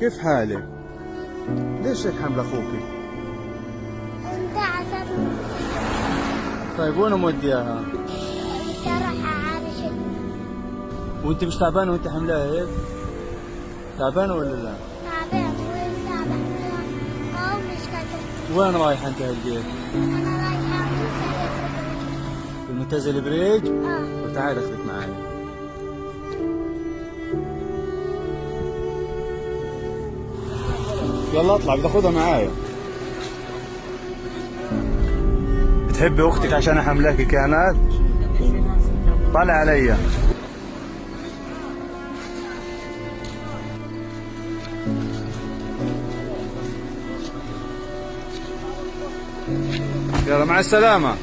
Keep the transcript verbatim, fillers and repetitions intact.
كيف حالك؟ ليش هيك حاملة أخوك؟ كنت عصبي. طيب، وين مودياها؟ كنت أروح أعالج. وانت مش تعبانة وانت حاملاها هيك؟ تعبانة ولا لا؟ تعبانة، وين تعبانة؟ قوم مش قادر. وين رايحة انت هالليل؟ أنا رايحة المنتزه البريج. المنتزه البريج؟ آه. وتعالي اخذك معايا. يلا اطلع، بدي اخذها معايا. بتحبي اختك عشان احملك كانت؟ طلع عليا. يلا، مع السلامة.